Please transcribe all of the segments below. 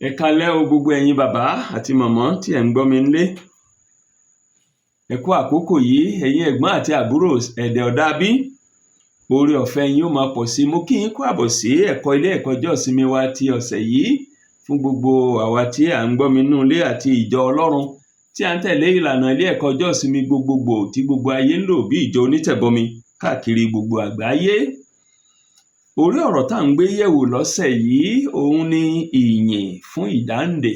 Ẹ káalẹ́ o gbogbo ẹ̀yin bàbá àti mọ̀mọ́ tí ẹ̀ ń gbọ́ mi ńlé. Ẹ kú àkókò yìí, ẹ̀yin ẹ̀gbọ́n àti àbúrò ẹ̀dẹ̀ ọ̀dà bí. Oore ọ̀fẹ́ yín ó máa pọ̀ sí i. Mo kí yín kú àbọ̀ sí ẹ̀kọ́ ilé ẹ̀kọ́ ọjọ́ ìsinmi wa ti ọ̀sẹ̀ yìí fún gbogbo àwa tí à ń gbọ́ mi nínú ilé àti ìjọ Ọlọ́run tí à ń tẹ̀lé ìlànà ilé ẹ̀kọ́ ọjọ́ ìsinmi gbogbogbò tí gbogbo ayé ń lò bí ìjọ onítẹ̀bọmi káàkiri gbogbo àgbáyé. Orí ọ̀rọ̀ tá à ń gbé yẹ̀wò lọ́sẹ̀ yìí òun ni ìyìn fún ìdáǹdè.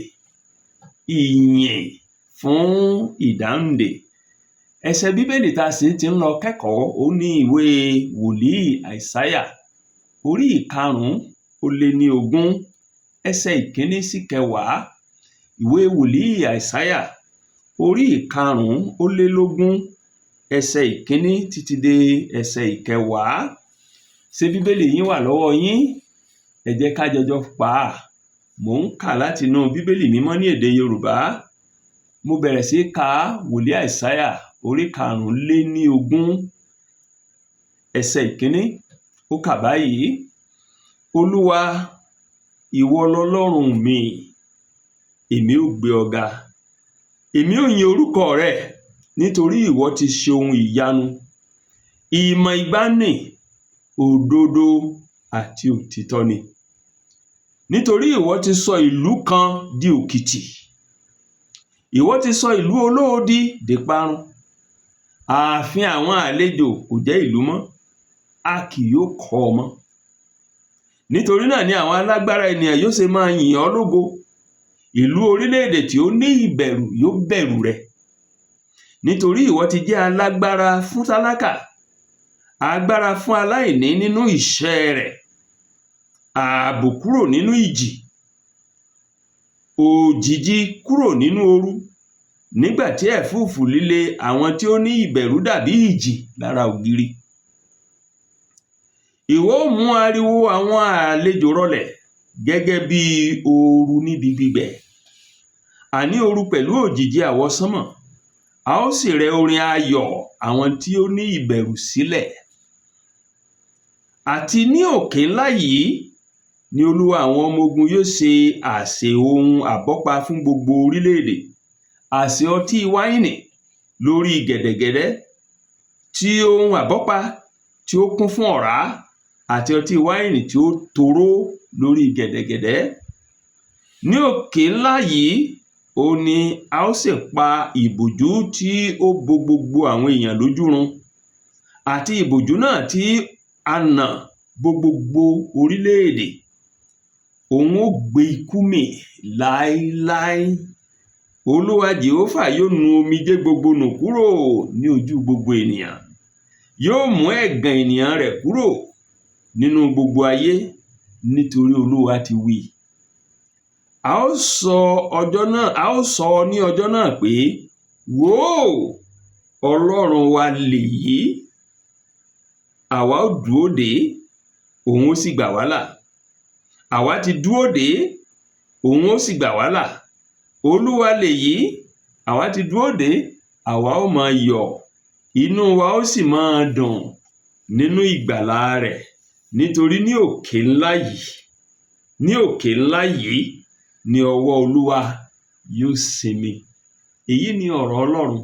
Ìyìn fún ìdáǹdè. Ẹsẹ̀ Bíbélì tá a sì ti ń lọ kẹ́kọ̀ọ́ òun ni ìwé wòlíì Àìsáyà orí 25 ẹsẹ̀ 1 sí 10. Ìwé wòlíì Àìsáyà orí 25 ẹsẹ̀ 1 títí dé ẹsẹ̀ 10. Ṣé Bíbélì yín wà lọ́wọ́ yín? Ẹ jẹ́ ká jọjọ pa á. Mò ń kà láti inú Bíbélì Mímọ́ ní èdè Yorùbá. Mo bẹ̀rẹ̀ sí ka wòlíì Àìsáyà orí 25 ẹsẹ̀ 1. Ó kà báyìí: Olúwa, ìwọ lọlọ́run mi, èmi ó gbé ọ ga. Èmi ó yin orúkọ rẹ nítorí ìwọ ti ṣe ohun ìyanu. Ìmọ̀ ìgbàanì, òdodo àti òtítọ́ ni. Nítorí ìwọ ti sọ ìlú kan di òkìtì. Ìwọ ti sọ ìlú olóodi dìparun. Ààfin àwọn àlejò kò jẹ́ ìlú mọ́, a kì yóò kọ́ ọ mọ́. Nítorí náà ni àwọn alágbára ènìyàn yóò ṣe máa yìn ọ́ lógo. Ìlú orílẹ̀-èdè tí ó ní ìbẹ̀rù yóò bẹ̀rù rẹ. Nítorí ìwọ ti jẹ́ alágbára fún tálákà, agbára fún aláìní nínú ìṣẹ́ rẹ̀, ààbò kúrò nínú ìjì, òjìji kúrò nínú ooru. Nígbà tí ẹ̀fúùfù líle àwọn tí ó ní ìbẹ̀rù dàbí ìjì lára ògiri. Ìwọ ó mú ariwo àwọn àlejò rọlẹ̀ gẹ́gẹ́ bí ooru níbi gbígbẹ. Àní ooru pẹ̀lú òjìji àwọsánmọ̀. A ó sì rẹ orin ayọ̀ àwọn tí ó ní ìbẹ̀rù sílẹ̀. Àti ní òkè ńlá yìí ni Olúwa àwọn ọmọ ogun yóò ṣe àsè ohun àbọ́pa fún gbogbo orílẹ̀-èdè, àsè ọtí wáìnì lórí gẹ̀dẹ̀gẹ̀dẹ́, tí ohun àbọ́pa tí ó kún fún ọ̀rá àti ọtí wáìnì tí ó toró lórí gẹ̀dẹ̀gẹ̀dẹ́. Ní òkè ńlá yìí òun ni a ó sì pa ìbòjú tí ó bo gbogbo àwọn èèyàn lójú run, àti ìbòjú náà tí a nà bo gbogbo orílẹ̀-èdè. Òun ó gbé ikú mì láéláé. Olúwa Jèhófà yóò nu omijé gbogbo nù kúrò ní ojú gbogbo ènìyàn. Yóò mú ẹ̀gàn ènìyàn rẹ̀ kúrò nínú gbogbo ayé nítorí Olúwa ti wí. A ó sọ ọjọ́ náà, a ó sọ ní ọjọ́ náà pé, wò ó, Ọlọ́run wa lèyí. Àwa ó dúró dè é, òun ó sì gbà wá là. Àwa ti dúró dè é, òun ó sì gbà wá là. Olúwa lèyí, àwa ti dúró dè é, àwa ó máa yọ̀, inú wa ó sì máa dùn nínú ìgbàlà rẹ̀. Nítorí ní òkè ńlá yìí, ní òkè ńlá yìí ni ọwọ́ Olúwa yóò sinmi. Èyí ni ọ̀rọ̀ Ọlọ́run.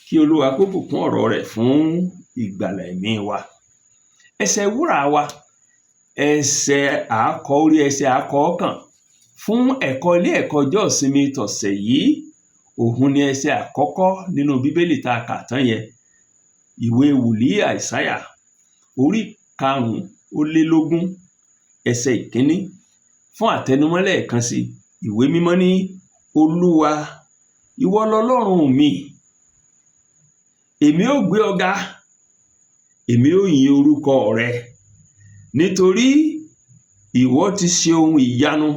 Kí Olúwa kó bùkún ọ̀rọ̀ rẹ̀ fún ìgbàlà ẹ̀mí wa. Ẹsẹ̀ wúrà wa, ẹsẹ̀ àákọ́ orí ẹsẹ̀ àákọ́ kàn fún ẹ̀kọ́ ilé ẹ̀kọ́ ọjọ́ ìsinmi tọ̀sẹ̀ yìí, òun ni ẹsẹ̀ àkọ́kọ́ nínú Bíbélì tá a kà tán yẹn. Ìwé wòlíì Àìsáyà orí 25 ẹsẹ̀ 1. Fún àtẹnumọ́ lẹ́ẹ̀kan sí, ìwé mímọ́ ní Olúwa, ìwọ lọlọ́run mi, èmi ó gbé ọ ga, èmi ó yin orúkọ rẹ, nítorí ìwọ ti ṣe ohun ìyanu,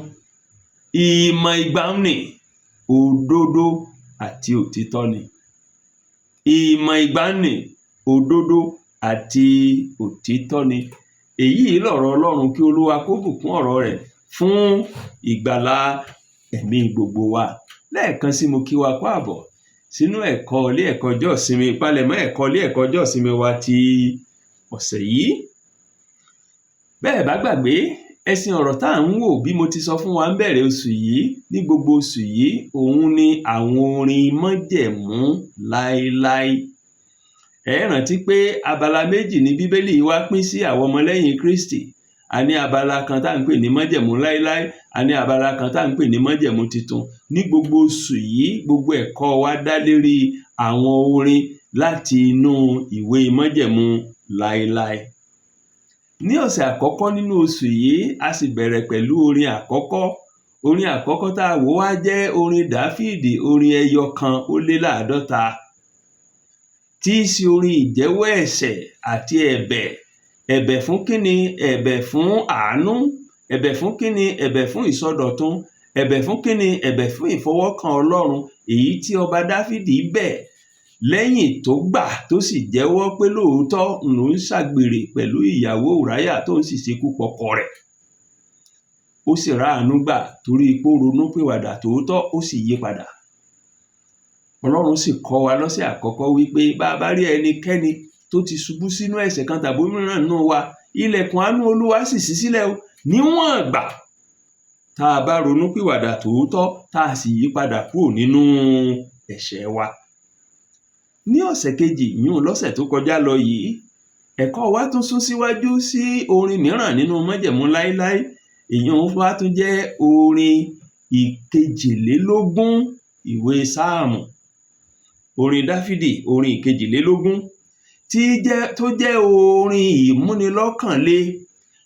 ìmọ̀ ìgbàanì, òdodo àti òtítọ́ ni. Ìmọ̀ ìgbàanì, òdodo àti òtítọ́ ni. Èyí lọ̀rọ̀ Ọlọ́run. Kí Olúwa kó bùkún ọ̀rọ̀ rẹ̀ fún ìgbàlà ẹ̀mí gbogbo wa. Lẹ́ẹ̀kan sí, mo kí wa kú àbọ̀ sínú ẹ̀kọ́ ilé ẹ̀kọ́ ọjọ́ ìsinmi, ìpalẹ̀mọ́ ẹ̀kọ́ ilé ẹ̀kọ́ ọjọ́ ìsinmi wa ti ọ̀sẹ̀ yìí. Bẹ́ẹ̀ bá gbàgbé, Ẹṣin ọ̀rọ̀ tá à ń wò, bí mo ti sọ fún wa ń bẹ̀rẹ̀ oṣù yìí, ní gbogbo oṣù yìí, òun ni àwọn orin májẹ̀mú láéláé. Ẹ rántí pé abala méjì ni Bíbélì wa pín sí, àwọn ọmọlẹ́yìn Kristi. A ní abala kan tá à ń pè ní májẹ̀mú láéláé, a ní abala kan tá à ń pè ní májẹ̀mú titun. Ní gbogbo oṣù yìí, gbogbo ẹ̀kọ́ wa dá lérí àwọn orin láti inú ìwé májẹ̀mú láéláé. Ní ọ̀sẹ̀ àkọ́kọ́ nínú oṣù yìí, a sì bẹ̀rẹ̀ pẹ̀lú orin àkọ́kọ́. Orin àkọ́kọ́ tá a wò wá jẹ́ orin Dáfídì, orin 151, tí í ṣe orin ìjẹ́wọ́ ẹ̀ṣẹ̀ àti ẹ̀bẹ̀. Ẹ̀bẹ̀ fún kíni? Ẹ̀bẹ̀ fún àánú. Ẹ̀bẹ̀ fún kíni? Ẹ̀bẹ̀ fún ìsọdọ̀tun. Ẹ̀bẹ̀ fún kíni? Ẹ̀bẹ̀ fún ìfọwọ́kàn Ọlọ́run, èyí tí ọba Dáfídì bẹ̀ lẹ́yìn tó gbà tó sì jẹ́wọ́ pé lóòótọ́ lòun ń ṣàgbèrè pẹ̀lú ìyàwó Ùráyà, tó ń sì ṣekú pọkọ rẹ̀. Ó sì ráàánú gbà torí pé ó ronúpìwàdà tòótọ́, ó sì yí padà. Ọlọ́run sì kọ́ wa lọ́sẹ̀ àkọ́kọ́ wípé bá a bá rí ẹnikẹ́ni tó ti ṣubú sínú ẹ̀ṣẹ̀ kan tàbí òmíràn nínú wa, ilẹ̀kùn àánú Olúwa sì ṣí sílẹ̀ o, níwọ̀n ìgbà tá a bá ronúpìwàdà tòótọ́, tá a sì yí padà kúrò nínú ẹ̀ṣẹ̀ wa. Ní ọ̀sẹ̀ kejì, ìyún lọ́sẹ̀ tó kọjá lọ yìí, ẹ̀kọ́ wa tún sún síwájú sí orin mìíràn nínú májẹ̀mú láéláé. Ìyún wa tún jẹ́ orin 22 ìwé Sáàmù, orin Dáfídì, orin 22, tí jẹ́ tó jẹ́ orin ìmúnilọ́kànle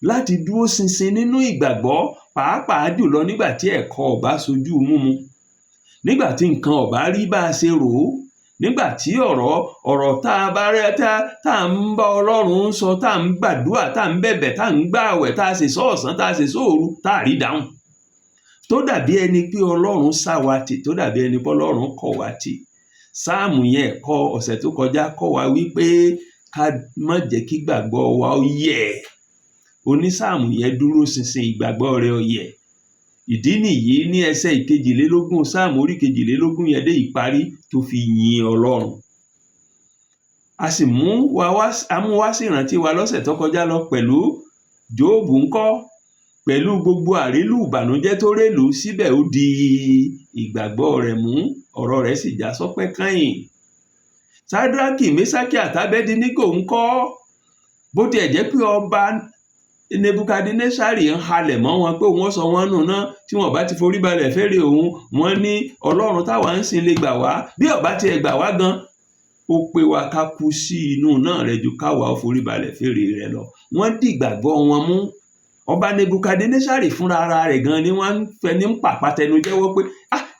láti dúró ṣinṣin nínú ìgbàgbọ́, pàápàá jùlọ nígbà tí ẹ̀kọ́ ò bá sojú múmu, nígbà tí nǹkan ò bá rí bá a ṣe rò ó, nígbà tí ọ̀rọ̀ tá a bá rẹ́ tá a ń bá Ọlọ́run sọ, tá a ń gbàdúrà, tá a ń bẹ̀bẹ̀, tá a ń gbààwẹ̀, tá a sì sọ ọ̀sán, tá a sì sọ òru, tá a rí dáhùn, tó dàbí ẹni pé Ọlọ́run sá wa tì, tó dàbí ẹni pé Ọlọ́run kọ̀ wá tì. Sáàmù yẹn, ẹ̀kọ́ ọ̀sẹ̀ tó kọjá kọ́ wa wípé ká má jẹ́ kí gbàgbọ́ wa ó yẹ̀. Onísáàmù yẹn dúró ṣinṣin, ìgbàgbọ́ rẹ̀ ó yẹ̀. Ìdí nìyí ní ẹsẹ̀ 22 Sáàmù orí 22 yẹn dé ìparí tó fi yin Ọlọ́run. A sì mú wa wá, a mú wá sí ìrántí wa lọ́sẹ̀ tó kọjá lọ pẹ̀lú Jóòbù ńkọ́, pẹ̀lú gbogbo àrélù ìbànújẹ́ tó rélù, síbẹ̀ ó di ìgbàgbọ́ rẹ̀ mú, ọ̀rọ̀ rẹ̀ sì já sọ́pẹ́ kányìn. Sádraki, Mésákì àtàbẹ́dínígò ńkọ́, bó tiẹ̀ jẹ́ pé ọba Nebukadnesari ń halẹ̀ mọ́ wọn pé òun sọ wọ́n nù náà tí wọ́n bá ti forí balẹ̀ fẹ́rẹ̀ òun, wọ́n ní Ọlọ́run táwa ń sìn lè gbà wá, bí ó bá tiẹ̀ gbà wá gan, ó pé wa ká kú sí inú náà rẹ̀ ju káwa ó forí balẹ̀ fẹ́rẹ̀ rẹ̀ lọ. Wọ́n dì ìgbàgbọ́ wọn mú. Ọba Nebukadnesari fúnra ara rẹ̀ gan ni wọ́n ń fẹ́ ní pàpàtẹnu jẹ́wọ́ pé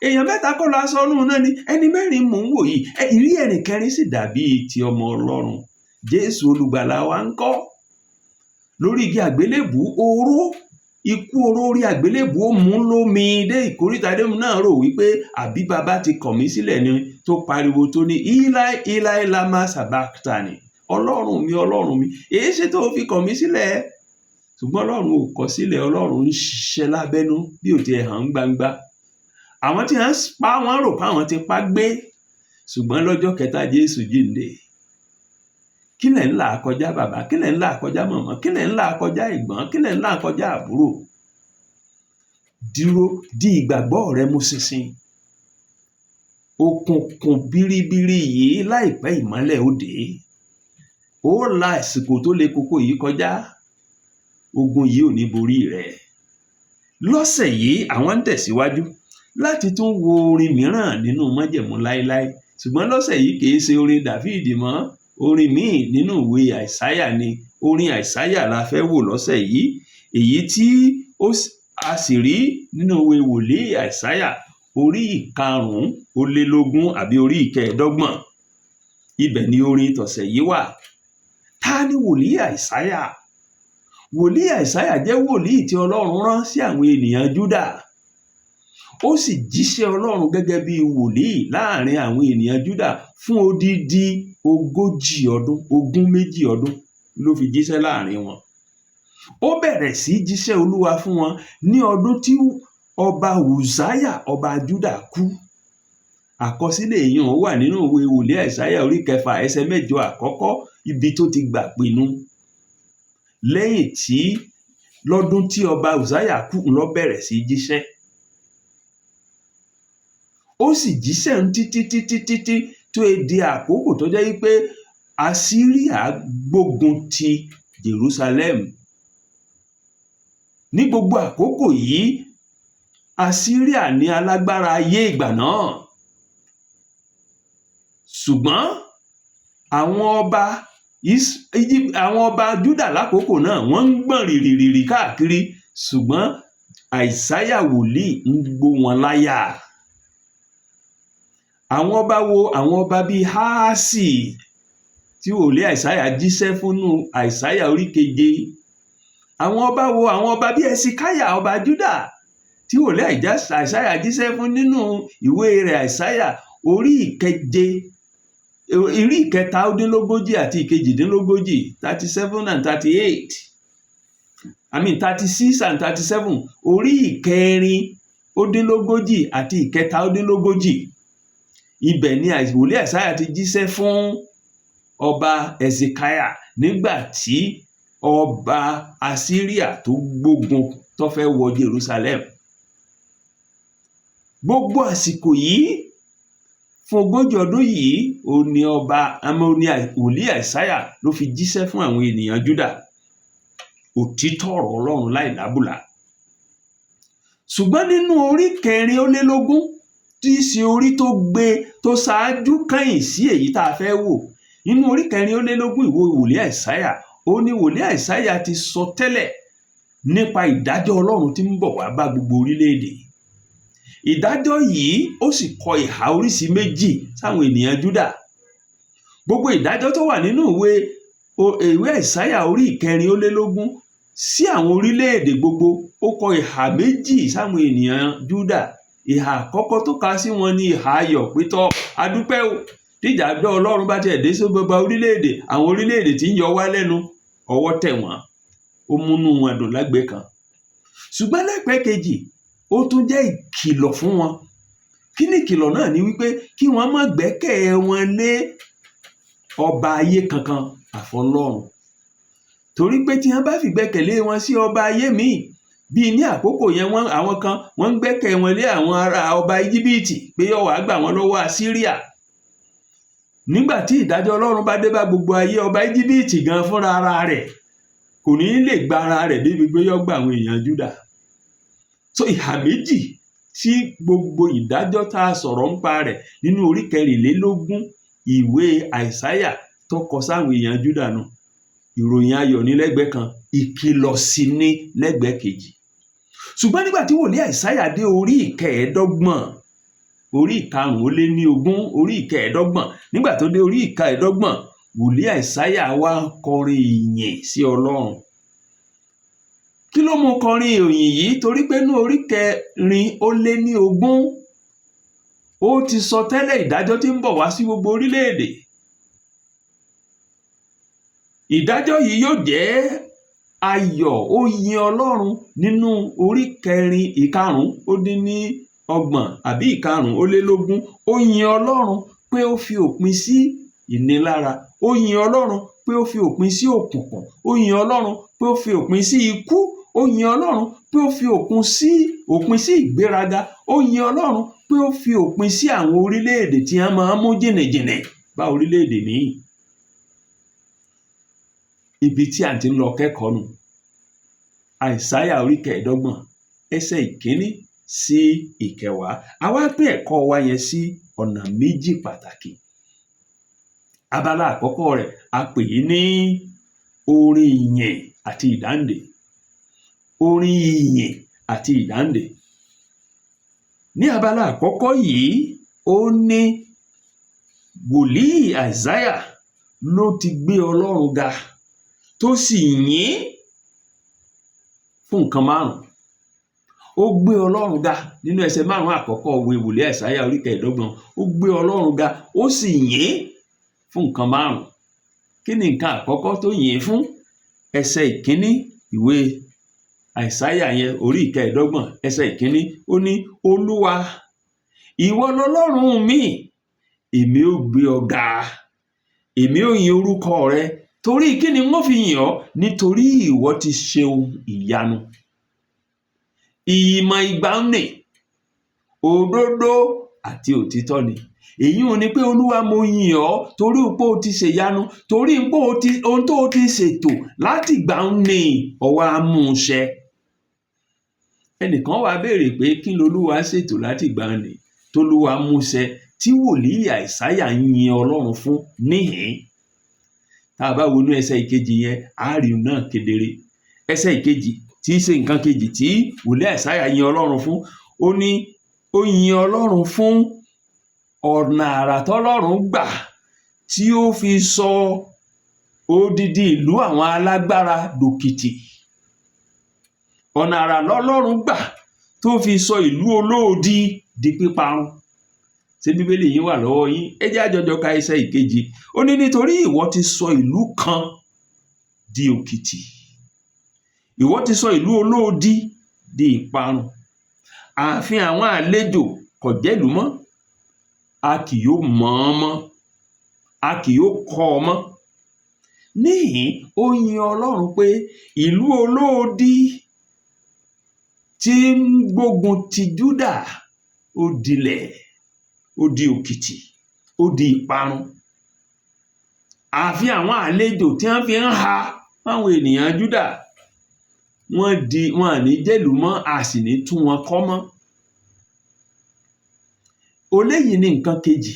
èèyàn mẹ́ta kọ́ la sọ nù náà ni, ẹni mẹ́rin mò ń wò yìí, ìrí ẹnì kẹrin sì dàbí ti ọmọ Ọlọ́run. Jésù olùgbàlà wa ń kọ́ lórí igi àgbélébùú, oró ikú oró orí àgbélébùú ó mú lómi dé ìkóríta déhùn náà rò wípé àbí bàbá ti kọ̀ mí sílẹ̀ ni, tó pariwo tó ní Eli Eli lama sabachthani, Ọlọ́run mi, Ọlọ́run mi, èé ṣe tó fi kọ̀ mí sílẹ̀? Ṣùgbọ́n Ọlọ́run ò kọ̀ sílẹ̀, Ọlọ́run ń ṣiṣẹ́ lábẹ́nú bí ò tiẹ̀ hàn gbangba. Àwọn tí wọ́n pa wọ́n rò pé àwọn ti pa gbé, ṣùgbọ́n lọ́jọ́ kẹta Jésù jíǹde. Kí lẹ̀ ń là kọjá bàbá? Kí lẹ̀ ń là kọjá màmá? Kí lẹ̀ ń là kọjá ẹ̀gbọ́n? Kí lẹ̀ ń là kọjá àbúrò? Dúró di ìgbàgbọ́ rẹ mú ṣinṣin. Òkùnkùn biribiri yìí láìpẹ́ ìmọ́lẹ̀ ó dé. Ó la àsìkò tó le koko yìí kọjá. Ogun yìí ò ní borí rẹ. Lọ́sẹ̀ yìí, àwọn ń tẹ̀síwájú láti tún wo orin mìíràn nínú májẹ̀mú láéláé. Ṣùgbọ́n lọ́sẹ̀ yìí kì í ṣe orin Dáfídì mọ́, orin míì nínú ìwé Àìsáyà ni. Orin Àìsáyà la fẹ́ wò lọ́sẹ̀ yìí, èyí tí a sì rí nínú ìwé wòlíì Àìsáyà orí 25 àbí orí 25. Ibẹ̀ ni orin tọ̀sẹ̀ yìí wà. Ta ni wòlíì Àìsáyà? Wòlíì Àìsáyà jẹ́ wòlíì tí Ọlọ́run rán sí àwọn ènìyàn Júdà. Ó sì jíṣẹ́ Ọlọ́run gẹ́gẹ́ bí wòlíì láàrin àwọn ènìyàn Júdà fún odidi 40 ọdún, 22 ọdún ló fi jíṣẹ́ láàrin wọn. Ó bẹ̀rẹ̀ sí jíṣẹ́ Olúwa fún wọn ní ọdún tí ọba Uzziah ọba Júdà kú. Àkọsílẹ̀ èèyàn wà nínú ìwé wòlíì Àìsáyà orí 6 ẹsẹ̀ 8 àkọ́kọ́, ibi tó ti gbà pinnu. Lẹ́yìn tí Lọ́dún tí ọba Uzziah kú ló bẹ̀rẹ̀ sí jíṣẹ́. Ó sì jíṣẹ́ ń títí títí títí tó di àkókò tó jẹ́ wípé Asíríà gbógun ti Jerusalem. Ní gbogbo àkókò yìí, Asíríà ní alágbára ayé ìgbà náà. Ṣùgbọ́n àwọn ọba Júdà lákòókò náà, wọ́n ń gbọ̀n rìrìrìrì káàkiri, ṣùgbọ́n Àìsáyà wòlíì ń gbó wọn láyà. Àwọn ọba wo? Àwọn ọba bíi Áhásì tí wòlíì Àìsáyà jíṣẹ́ fúnnú Àìsáyà orí 7. Àwọn ọba wo? Àwọn ọba bíi Ẹsikáyà ọba Júdà tí wòlíì Àìsáyà jíṣẹ́ fún nínú ìwé rẹ̀ Àìsáyà orí 7, orí 43 àti 38, 37 and 38, I mean 36 and 37, orí 44 àti 43. Ibẹ̀ ni wòlíì Àìsáyà ti jíṣẹ́ fún ọba Hezekiah nígbà tí ọba Asíríà tó gbógun tó fẹ́ wọ Jerusalem. Gbogbo àsìkò yìí, fún 40 ọdún yìí, ó ní ọba àmọ́ ní wòlíì Àìsáyà ló fi jíṣẹ́ fún àwọn ènìyàn Júdà òtítọ́ ọ̀rọ̀ Ọlọ́run láì lábùlà. Ṣùgbọ́n nínú orí 24, tí í ṣe orí tó gbé tó ṣáájú kẹ́yìn sí èyí tá a fẹ́ wò, nínú orí 24 ìwé wòlíì Àìsáyà, ó ní wòlíì Àìsáyà ti sọ tẹ́lẹ̀ nípa ìdájọ́ Ọlọ́run tí ń bọ̀ wá bá gbogbo orílẹ̀-èdè. Ìdájọ́ yìí, ó sì kọ ìhà oríṣi méjì sáwọn ènìyàn Júdà. Gbogbo ìdájọ́ tó wà nínú ìwé Àìsáyà orí 24 sí àwọn orílẹ̀-èdè gbogbo, ó kọ ìhà méjì sáwọn ènìyàn Júdà. Ìhà àkọ́kọ́ tó ka sí wọn ní ìhà ayọ̀ pé, tọ́ adúpẹ́ o, tí ìdájọ́ Ọlọ́run bá tiẹ̀ dé sí gbogbo orílẹ̀-èdè, àwọn orílẹ̀-èdè tí ń yọ wá lẹ́nu, ọwọ́ tẹ̀ wọ́n. Ó múnú wọn dùn lágbèé kan, ṣùgbọ́n lẹ́gbẹ̀ẹ́ kejì, ó tún jẹ́ ìkìlọ̀ fún wọn. Kí ni ìkìlọ̀ náà? Ni wípé kí wọ́n má gbẹ́kẹ̀ wọn lé ọba ayé kankan àfọlọ́run, torí pé tí wọ́n bá fi gbẹ́kẹ̀lé wọn sí ọba ayé míì, bíi ní àkókò yẹn, wọ́n àwọn kan wọ́n ń gbẹ́kẹ̀ wọn lé àwọn ará ọba Íjíbítì pé yóò wá gbà wọ́n lọ́wọ́ Asíríà. Nígbà tí ìdájọ́ Ọlọ́run bá dé bá gbogbo ayé, ọba Íjíbítì gan fúnra ara rẹ̀ kò ní lè gba ara rẹ̀ débi pé yóò gba àwọn èèyàn Júdà. So ìhà méjì tí gbogbo ìdájọ́ tá a sọ̀rọ̀ ń pa rẹ̀ nínú orí 24 ìwé Àìsáyà tó kọ sáwọn èèyàn Júdà nù: ìròyìn ayọ̀ ní lẹ́gbẹ̀ẹ́ kan, ìkìlọ̀ sí ní lẹ́gbẹ̀ẹ́ kejì. Ṣùgbọ́n nígbà tí wòlíì Àìsáyà dé orí 25, orí 25, orí 25, nígbà tó dé orí 25, wòlíì Àìsáyà wá kọrin ìyìn sí Ọlọ́run. Kí ló mú kọrin ìyìn yìí? Torí pé ní orí 24, ó ti sọ tẹ́lẹ̀ ìdájọ́ tí ń bọ̀ wá sí gbogbo orílẹ̀-èdè. Ìdájọ́ yìí yóò jẹ́ ayọ̀. Ó yin Ọlọ́run nínú orí 4, 35 àbí 25, ó yin Ọlọ́run pé ó fi òpin sí ìnilára, ó yin Ọlọ́run pé ó fi òpin sí òkùnkùn, ó yin Ọlọ́run pé ó fi òpin sí ikú, ó yin Ọlọ́run pé ó fi òpin sí ìgbéraga, ó yin Ọlọ́run pé ó fi òpin sí àwọn orílẹ̀-èdè tí wọ́n máa ń mú jìnnìjìnnì bá orílẹ̀-èdè míì. Ibi tí à ń ti ń lọ kẹ́kọ̀ọ́ nù. Àìsáyà orí 25, ẹsẹ̀ 1 sí 10. A wá pín ẹ̀kọ́ wa yẹn sí ọ̀nà méjì pàtàkì. Abala àkọ́kọ́ rẹ̀, a pè é ní orin ìyìn àti ìdáǹdè. Orin ìyìn àti ìdáǹdè. Ní abala àkọ́kọ́ yìí, ó ní wòlíì Àìsáyà ló ti gbé Ọlọ́run ga tó sì yìn fún nǹkan márùn. Ó gbé Ọlọ́run ga nínú ẹsẹ̀ 5 àkọ́kọ́ ìwé wòlíì Àìsáyà orí 25. Ó gbé Ọlọ́run ga, ó sì yìn fún nǹkan márùn. Kí ni nǹkan àkọ́kọ́ tó yìn fún? Ẹsẹ̀ 1 ìwé Àìsáyà yẹn, orí 25, ẹsẹ̀ 1, ó ní, "Olúwa, ìwọ lọlọ́run mi, èmi ó gbé ọ ga, èmi ó yin orúkọ rẹ. Torí kí ni wọ́n fi yìn ọ́? Nítorí ìwọ ti ṣe ohun ìyanu. Ìmọ̀ ìgbàanì, òdodo àti òtítọ́ ni. Èyí ò ní pé, Olúwa, mo yìn ọ́ torí pé o ti ṣèyanu, torí pé o ti ohun tó o ti ṣètò láti ìgbà ní ọwọ́ á mú un ṣẹ. Ẹnìkan wá béèrè pé, kí lolúwa ṣètò láti ìgbà ní tolúwa mú ṣẹ tí wòlíì Àìsáyà ń yin Ọlọ́run fún níhìn-ín? Tá a bá wọnú ẹsẹ̀ ìkejì yẹn, á rí i náà kedere. Ẹsẹ̀ ìkejì tí í ṣe nǹkan kejì tí wòlíì Àìsáyà yin Ọlọ́run fún, ó ní ó yin Ọlọ́run fún ọ̀nà àrà tọ́lọ́run gbà tí ó fi sọ odidi ìlú àwọn alágbára dòkìtì. Ọ̀nà àrà lọ́lọ́run gbà tó fi sọ ìlú olóodi di píparun. Ṣé Bíbélì yín wà lọ́wọ́ yín? Ẹ jẹ́ á jọjọ ka ẹsẹ̀ ìkejì. Ó ní, nítorí ìwọ ti sọ ìlú kan di òkìtì, ìwọ ti sọ ìlú olóodi di ìparun. Ààfin àwọn àlejò kò jẹ́lùú mọ́, a kì yóò mọ̀ ọ́n mọ́, a kì yóò kọ́ ọ mọ́. Níhìn-ín, ó yin Ọlọ́run pé ìlú olóodi tí ń gbógun ti Júdà, ó dilẹ̀, ó di òkìtì, ó di ìparun. Ààfin àwọn àlejò tí wọ́n fi ń ha fáwọn ènìyàn Júdà, wọ́n di wọn à ní jẹ́lùú mọ́, a sì ní tún wọn kọ́ mọ́. Eléyìí ni nǹkan kejì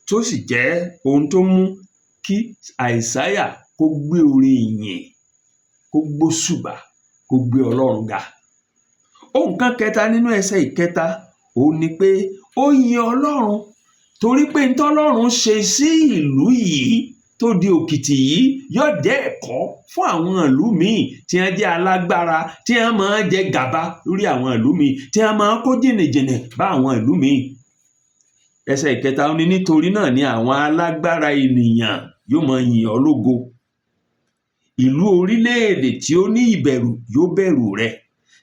tó sì jẹ́ ohun tó mú kí Àìsáyà kó gbé orin ìyìn, kó gbóṣùbà, kó gbé Ọlọ́run ga. Ohun kan kẹta nínú ẹsẹ̀ ìkẹta, òun ni pé ó yin Ọlọ́run torí pé n tọ́lọ́run ṣe sí ìlú yìí tó di òkìtì yìí yóò jẹ́ ẹ̀kọ́ fún àwọn ìlú míì tí wọ́n jẹ́ alágbára, tí wọ́n máa ń jẹ gàba lórí àwọn ìlú míì, tí wọ́n máa ń kó jìnnìjìnnì bá àwọn ìlú míì. Ẹsẹ̀ ìkẹta, ó ní, nítorí náà ni àwọn alágbára ènìyàn yóò máa yìn ọ́ lógo, ìlú orílẹ̀-èdè tí ó ní ìbẹ̀rù yóò bẹ̀rù rẹ.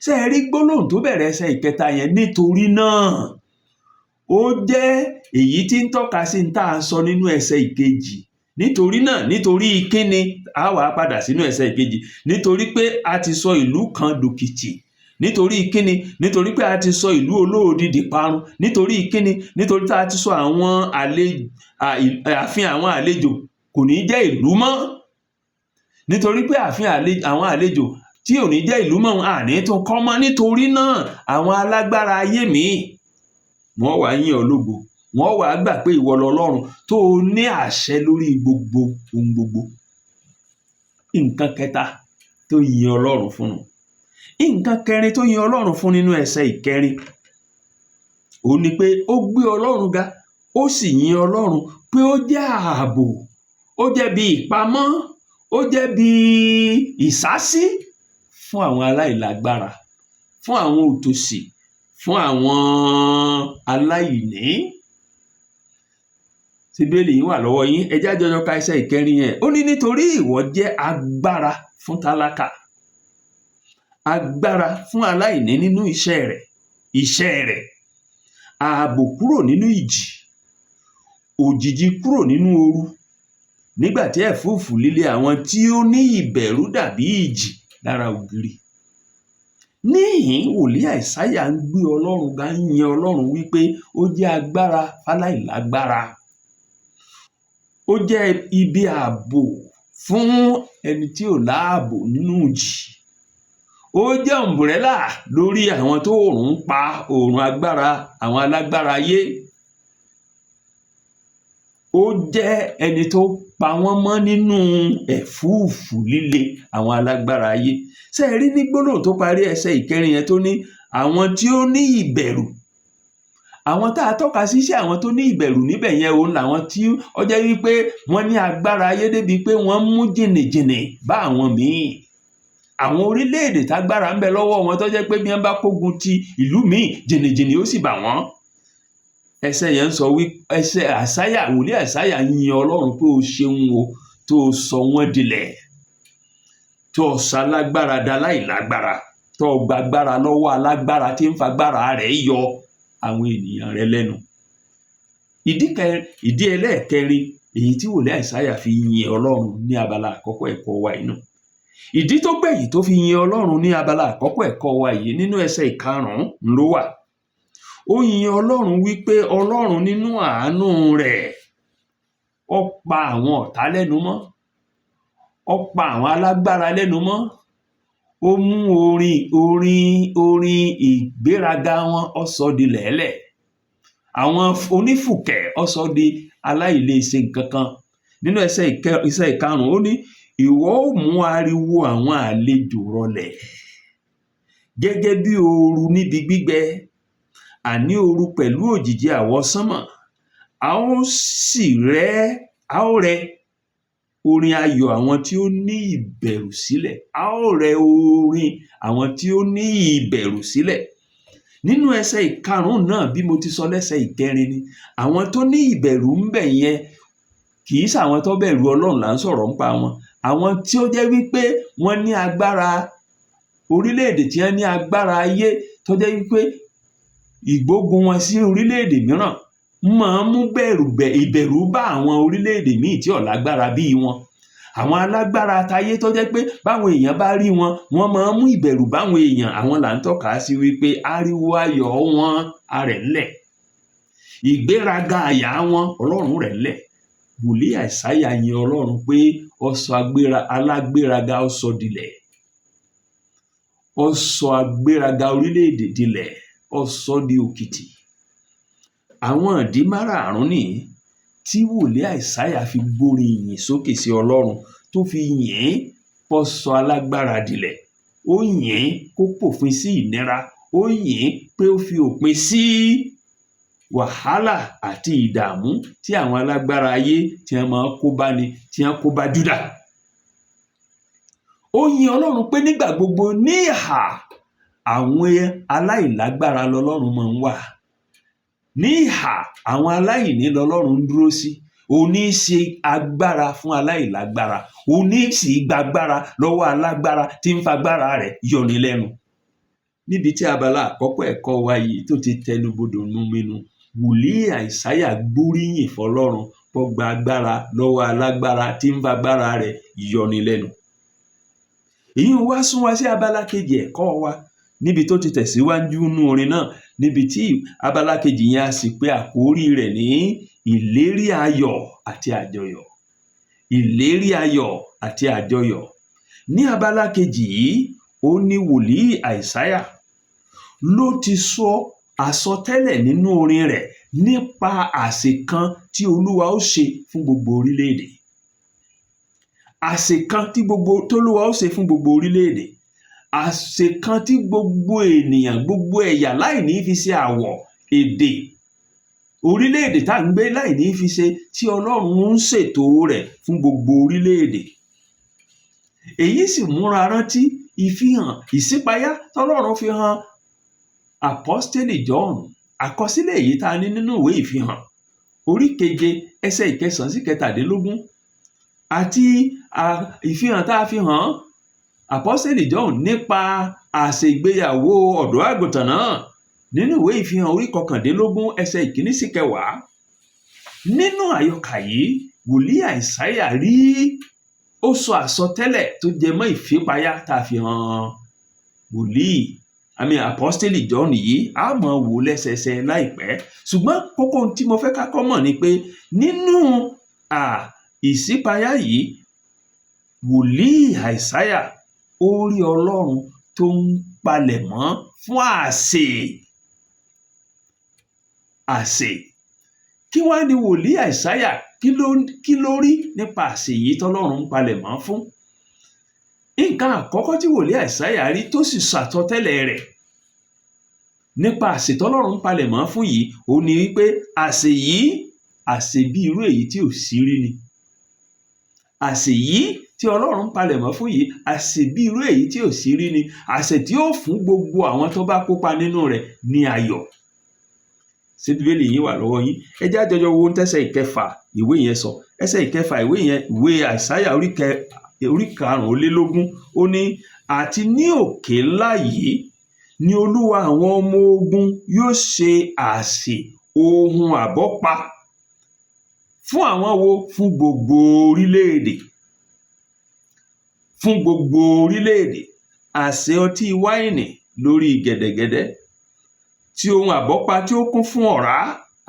Ṣé ẹ rí gbólóhùn tó bẹ̀rẹ̀ ẹsẹ̀ ìkẹta yẹn, "nítorí náà"? Ó jẹ́ èyí tí ń tọ́ka sí ní tá a sọ nínú ẹsẹ̀ ìkejì. Nítorí náà, nítorí kíni? A wà á padà sínú ẹsẹ̀ ìkejì. Nítorí pé a ti sọ ìlú kan dòkìtì. Nítorí kíni? Nítorí pé a ti sọ ìlú olóodi dìparun. Nítorí kíni? Nítorí tá a ti sọ àwọn ààfin àwọn àlejò kò ní jẹ́ ìlú mọ́. Nítorí pé ààfin àwọn àlejò tí ò ní jẹ́ ìlú mọ́, àní tún kọ́ mọ́. Nítorí náà, àwọn alágbára ayé míì, wọ́n wàá yìn ọ́ lógo, wọ́n wàá gbà pé ìwọ lọlọ́run tó o ní àṣẹ lórí gbogbo ohun gbogbo. Nǹkan kẹta tó yin Ọlọ́run fún un. Nǹkan kẹrin tó yin Ọlọ́run fún nínú ẹsẹ̀ ìkẹrin, òun ni pé ó gbé Ọlọ́run ga, ó sì yin Ọlọ́run pé ó jẹ́ ààbò, ó jẹ́ bí ìpamọ́, ó jẹ́ bí ìsásí fún àwọn aláìlágbára, fún àwọn òtòṣì, fún àwọn aláìní. Ṣé Bíbélì yín wà lọ́wọ́ yín? Ẹ jẹ́ á jọjọ ka ẹsẹ̀ ìkẹrin yẹn. Ó ní, nítorí ìwọ jẹ́ agbára fún tálákà, agbára fún aláìní nínú iṣẹ́ rẹ̀, ààbò kúrò nínú ìjì, òjìji kúrò nínú ooru, nígbà tí ẹ̀fúùfù líle àwọn tí ó ní ìbẹ̀rù dàbí ìjì lára ògiri. Níhìn-ín, wòlíì Àìsáyà ń gbé Ọlọ́run ga, ń yin Ọlọ́run wípé ó jẹ́ agbára fáláìlágbára, ó jẹ́ ibi ààbò fún ẹni tí ò láàbò nínú ìjì, ó jẹ́ umbrella lórí àwọn tó òòrùn ń pa, òòrùn agbára àwọn alágbára ayé. Ó jẹ́ ẹni tó pa wọ́n mọ́ nínú ẹ̀fúùfù líle àwọn alágbára ayé. Ṣé ẹ rí ní gbólóhùn tó parí ẹsẹ̀ ìkẹrin yẹn, tó ní àwọn tí ó ní ìbẹ̀rù? Àwọn tá a tọ́ka sí sí àwọn tó ní ìbẹ̀rù níbẹ̀ yẹn, òun làwọn tí ó jẹ́ wípé wọ́n ní agbára ayé débi pé wọ́n mú jìnnìjìnnì bá àwọn míì, àwọn orílẹ̀-èdè tágbára ń bẹ lọ́wọ́ wọn, tó jẹ́ pé bí wọ́n bá kógun ti ìlú míì, jìnnìjìnnì ó sì bà wọ́n. Ẹsẹ̀ yẹn ń sọ wí, ẹsẹ̀ Àsáyà, wòlíì Àsáyà yin Ọlọ́run pé o ṣeun o, tó o sọ wọ́n dilẹ̀, tó o sọ alágbára da láìlágbára, tó o gbàgbára lọ́wọ́ alágbára tí ń fagbára rẹ̀ yọ àwọn ènìyàn rẹ̀ lẹ́nu. Ìdí ẹlẹ́ẹ̀kẹrin èyí tí wòlíì Àìsáyà fi yin Ọlọ́run Èyí tí wòlíì Àìsáyà fi yin Ọlọ́run ní abala àkọ́kọ́ ẹ̀kọ́ wa inú. Ìdí tó gbẹ̀yìn tó fi yin Ọlọ́run ní abala àkọ́kọ́ ẹ̀kọ́ wa yìí, nínú ẹsẹ̀ 5 ló wà. Ó yin Ọlọ́run wípé Ọlọ́run nínú àánú rẹ̀, ó pa àwọn ọ̀tá lẹ́nu mọ́, ó pa àwọn alágbára lẹ́nu mọ́, ó mú orin ìgbéraga wọn, ó sọ di lẹ́lẹ̀. Àwọn onífùkẹ̀, ó sọ di aláìlèṣe nǹkan kan. Nínú ẹsẹ̀ 5, ó ní, "Ìwọ ó mú ariwo àwọn àlejò rọlẹ̀ gẹ́gẹ́ bí ooru níbi gbígbẹ, àní ooru pẹ̀lú òjìji àwọsánmọ̀. A ó sì rẹ́, a ó rẹ orin ayọ̀ àwọn tí ó ní ìbẹ̀rù sílẹ̀, a ó rẹ orin àwọn tí ó ní ìbẹ̀rù sílẹ̀." Nínú ẹsẹ̀ 5 náà, bí mo ti sọ lẹ́sẹ̀ 4 ni, àwọn tó ní ìbẹ̀rù ń bẹ̀ yẹn, kì í ṣàwọn tó bẹ̀rù Ọlọ́run là ń sọ̀rọ̀ nípa wọn. Àwọn tí ó jẹ́ wípé wọ́n ní agbára orílẹ̀-èdè, tí wọ́n ní agbára ayé, tó jẹ́ wípé ìgbógun wọn sí orílẹ̀-èdè mìíràn máa ń mú ìbẹ̀rù bá àwọn orílẹ̀-èdè míì tí ò lágbára bíi wọn. Àwọn alágbára tayé tó jẹ́ pé báwọn èèyàn bá rí wọn, wọ́n máa ń mú ìbẹ̀rù báwọn èèyàn, àwọn là ń tọ́ka sí wípé ariwo ayọ̀ wọn a rẹ̀ ńlẹ̀, ìgbéraga àyà wọn, Ọlọ́run rẹ̀ ńlẹ̀. Wòlíì Àìsáyà yin Ọlọ́run pé ó sọ alágbéraga, ó sọ dilẹ̀, ó sọ agbéraga orílẹ̀-èdè dilẹ̀, ó sọ di òkìtì. Àwọn ìdí márààrún nìyí tí wòlíì Àìsáyà fi gbórin ìyìn sókè sí Ọlọ́run, tó fi yìn ín kó sọ alágbára dilẹ̀, ó yìn ín kó pòfin sí ìnira, ó yìn ín pé ó fi òpin sí wàhálà àti ìdààmú tí àwọn alágbára ayé tí wọ́n máa kó bá ni, tí wọ́n kó bá Júdà. Ó yin Ọlọ́run pé nígbà gbogbo ní ìhà àwọn aláìlágbára lọlọ́run máa ń wà, ní ìhà àwọn aláìní lọlọ́run ń dúró sí. Òní ṣe agbára fún aláìlágbára, òní sì gbàgbára lọ́wọ́ alágbára tí ń fagbára rẹ̀ yọni lẹ́nu. Níbi tí abala àkọ́kọ́ ẹ̀kọ́ wa yìí tó ti tẹnubodò múminú, wòlíì Àìsáyà gbóríyìn fọlọ́run kó gba agbára lọ́wọ́ alágbára tí ń fagbára rẹ̀ yọni lẹ́nu. Èyí wá sún wa sí abala kejì ẹ̀kọ́ wa, níbi tó ti tẹ̀síwájú nínú orin náà, níbi tí abala kejì yẹn a sì pé àkórí rẹ̀ ní ìlérí ayọ̀ àti àjọyọ̀. Ìlérí ayọ̀ àti àjọyọ̀. Ní abala kejì yìí, ó ní wòlíì Àìsáyà ló ti sọ àsọtẹ́lẹ̀ nínú orin rẹ̀ nípa àsè kan tí Olúwa ó ṣe fún gbogbo orílẹ̀-èdè. Àsè kan tí gbogbo tólúwa ó ṣe fún gbogbo orílẹ̀-èdè, àsè kan tí gbogbo ènìyàn, gbogbo ẹ̀yà, láì ní fi ṣe àwọ̀, èdè, orílẹ̀-èdè tá à ń gbé, láì ní fi ṣe, tí Ọlọ́run ń ṣètò rẹ̀ fún gbogbo orílẹ̀-èdè. Èyí sì múra rántí ìfihàn ìṣípayá tọ́lọ́run fi hàn Àpọ́stélì John, àkọsílẹ̀ èyí tá a ní nínú ìwé Ìfihàn orí 7 ẹsẹ̀ 9 sí 17, àti ìfihàn tá a fi hàn Àpọ́stélì John nípa àṣègbéyàwó ọ̀dọ́ àgùntàn náà nínú ìwé Ìfihàn orí 19 ẹsẹ̀ 1 sí 10. Nínú àyọkà yìí, wòlíì Àìsáyà rí, ó sọ àsọtẹ́lẹ̀ tó jẹ mọ́ ìfipáyà tá a fi hàn wòlíì àmì Àpọ́stélì John yìí. A máa wò lẹ́sẹẹsẹ láìpẹ́, ṣùgbọ́n kókó tí mo fẹ́ ká kọ́ mọ̀ ni pé nínú ìṣípayá yìí, wòlíì Àìsáyà ó rí Ọlọ́run tó ń palẹ̀mọ́ fún àsè. Àsè kí wá ni wòlíì Àìsáyà kí ló rí nípa àsè yìí tọ́lọ́run ń palẹ̀mọ́ fún? Nǹkan àkọ́kọ́ tí wòlíì Àìsáyà rí tó sì ṣàsọtẹ́lẹ̀ rẹ̀ nípa àsè tọ́lọ́run ń palẹ̀mọ́ fún yìí, ó ní wípé àsè yìí, àsè bí irú èyí tí ò sí rí ni. Àsè yìí tí Ọlọ́run ń palẹ̀mọ́ fún yìí, àsè bí irú èyí tí ò sí rí ni, àsè tí ó fún gbogbo àwọn tó bá kópa nínú rẹ̀ ní ayọ̀. Ṣé Bíbélì yín wà lọ́wọ́ yín? Ẹ jẹ́ á jọjọ wo ohun tẹ́sẹ̀ 6 ìwé yẹn sọ. Ẹsẹ̀ 6 ìwé yẹn, ìwé Àìsáyà orí 25, ó ní, "Àti ní òkè ńlá yìí ni Olúwa àwọn ọmọ ogun yóò ṣe àsè ohun àbọ́pa Fún àwọn wo? Fún gbogbo orílẹ̀-èdè, fún gbogbo orílẹ̀-èdè. Àsè ọtí wáìnì lórí gẹ̀dẹ̀gẹ̀dẹ̀, tí ohun àbọ́pa tí ó kún fún ọ̀rá,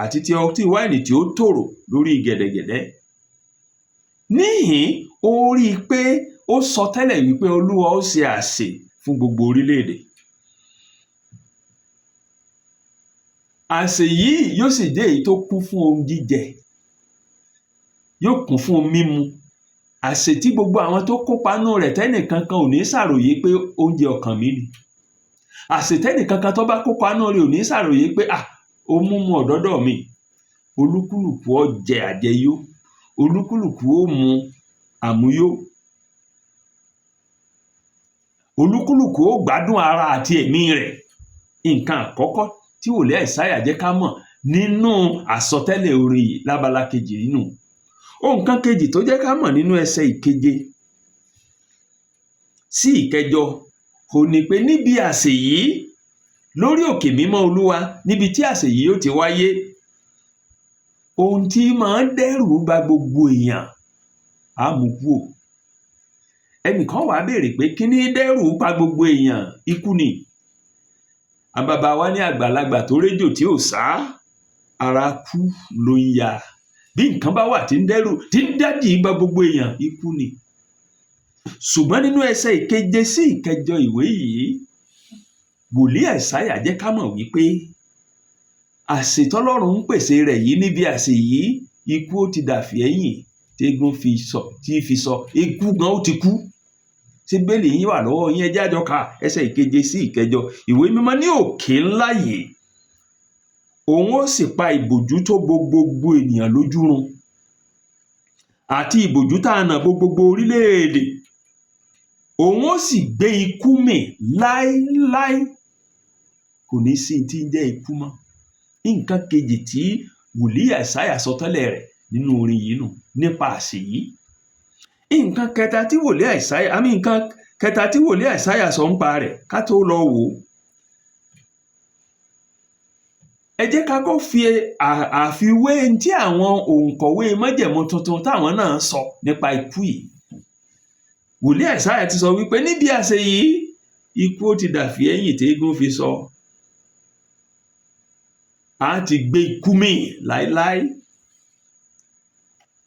àti ti ọtí wáìnì tí ó tòrò lórí gẹ̀dẹ̀gẹ̀dẹ̀. Níhìn-ín, ó rí i pé ó sọ tẹ́lẹ̀ wípé Olúwa ó ṣe àsè fún gbogbo orílẹ̀-èdè. Àsè yìí yóò sì jẹ́ èyí tó kún fún ohun jíjẹ, yóò kún fún ohun mímu. Àsè tí gbogbo àwọn tó kópa nínú rẹ̀ tẹ́nìkankan ò ní ṣàròyé pé oúnjẹ ọkàn mi ni. Àsè tẹ́nìkankan tó bá kópa nínú rẹ̀ ò ní ṣàròyé pé à, ó múmu ọ̀dọ́dọ̀ mi. Olúkúlùkù ó jẹ àjẹyó, olúkúlùkù ó mu àmuyó, olúkúlùkù ó gbádùn ara àti ẹ̀mí rẹ̀. Nǹkan àkọ́kọ́ tí wòlíì Àìsáyà jẹ́ ká mọ̀ nínú àsọtẹ́lẹ̀ orin yìí lábala kejì nínú. Ohun kan kejì tó jẹ́ ká mọ̀ nínú ẹsẹ̀ ìkeje sí ìkẹjọ òun ni pé níbi àsè yìí lórí òkè mímọ́ Olúwa, níbi tí àsè yìí ó ti wáyé, ohun tí máa ń dẹ́rù ba gbogbo èèyàn á mú kúò. Ẹnìkan wàá béèrè pé kí ní dẹ́rù pa gbogbo èèyàn? Ikú ni. Àwọn bàbá wa ní àgbàlagbà tó réjò tí ò sá, ara kú ló ń ya. Bí nǹkan bá wà tí ń dẹ́rù, tí ń dájì ba gbogbo èèyàn, ikú ni. Ṣùgbọ́n nínú ẹsẹ̀ ìkeje sí ìkẹjọ ìwé yìí, wòlíì Àìsáyà jẹ́ ká mọ̀ wípé àsè tọ́lọ́run ń pèsè rẹ̀ yìí, níbi àsè yìí, ikú ó ti dàfí ẹ̀yìn tégún fi sọ, tí fi sọ, ikú gan ó ti kú. Ṣé bẹ́ẹ̀lì yín wà lọ́wọ́ yín? Ẹ jẹ́ àjọ ka ẹsẹ̀ ìkeje sí ìkẹjọ ìwé mímọ́. Ní òkè ńlá yìí, òun ó sì pa ìbòjú tó bo gbogbo ènìyàn lójú run, àti ìbòjú tá a nà bo gbogbo orílẹ̀-èdè. Òun ó sì gbé ikú mì láéláé, kò ní sí tí ń jẹ́ ikú mọ́. Nǹkan kejì tí wòlíì Àìsáyà sọ tẹ́lẹ̀ rẹ̀ nínú orin yìí nù nípa àsè yìí. Nǹkan kẹta tí wòlíì Àìsáyà, àmì nǹkan kẹta tí wòlíì Àìsáyà sọ ń pa rẹ̀ ká tó lọ wò ó. Ẹ jẹ́ ká kọ́ fi àfiwé tí àwọn òǹkọ̀wé májẹ̀mú tuntun táwọn náà sọ nípa ikú yìí. Wòlíì Àìsáyà ti sọ wípé níbi àsè yìí, ikú ó ti dàfí ẹ̀yìn téégún fi sọ. A ti gbé ikú mì láéláé.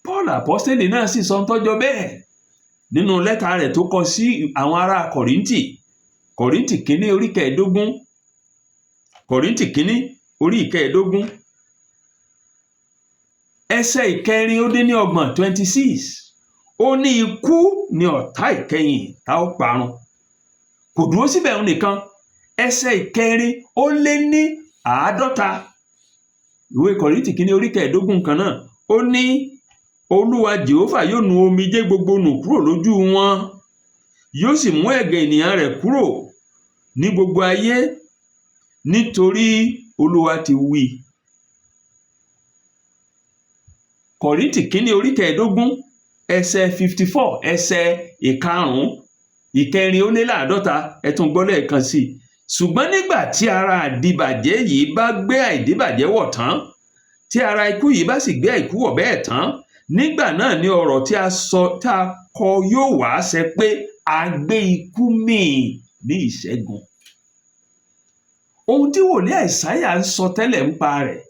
Paul Àpọ́stélì náà sì sọ ń tọ́jọ́ bẹ́ẹ̀ nínú lẹ́tà rẹ̀ tó kọ sí àwọn ará Kọ̀ríńtì, Kọ̀ríńtì kínní orí kẹẹ̀ẹ́dógún, Kọ̀ríńtì kínní orí ìkẹẹ̀ẹ́dógún, ẹsẹ̀ ìkẹrin ó dín ní ọgbọ̀n, 26. Ó ní ikú ni ọ̀tá ìkẹyìn tá ó parun. Kò dúró síbẹ̀ òun nìkan, ẹsẹ̀ ìkẹrin ó lé ní àádọ́ta ìwé Kọ̀ríńtì kínní orí kẹẹ̀ẹ́dógún kan náà, ó ní Olúwa Jèhófà yóò nu omijé gbogbo nù kúrò lójú wọn, yóò sì mú ẹ̀gàn ènìyàn rẹ̀ kúrò ní gbogbo ayé, nítorí Olúwa ti wí. Kọ̀ríńtì kínní orí kẹẹ̀ẹ́dógún ẹsẹ̀ 54, ẹsẹ̀ ìkarùn-ún ìkẹrin ó lé láàdọ́ta, ẹ tún gbọ́ lẹ́ẹ̀kan sí i. Ṣùgbọ́n nígbà tí ara àdìbàjẹ́ yìí bá gbé àìdíbàjẹ́ wọ̀ tán, tí ara ikú yìí bá sì gbé àìkú wọ̀ bẹ́ẹ̀ tán, nígbà náà ni ọ̀rọ̀ tí a sọ tá a kọ yóò wá ṣẹ pé a gbé ikú mì ní ìṣẹ́gun. Ohun tí wòlíì Àìsáyà ń sọ tẹ́lẹ̀ ń pa rẹ̀,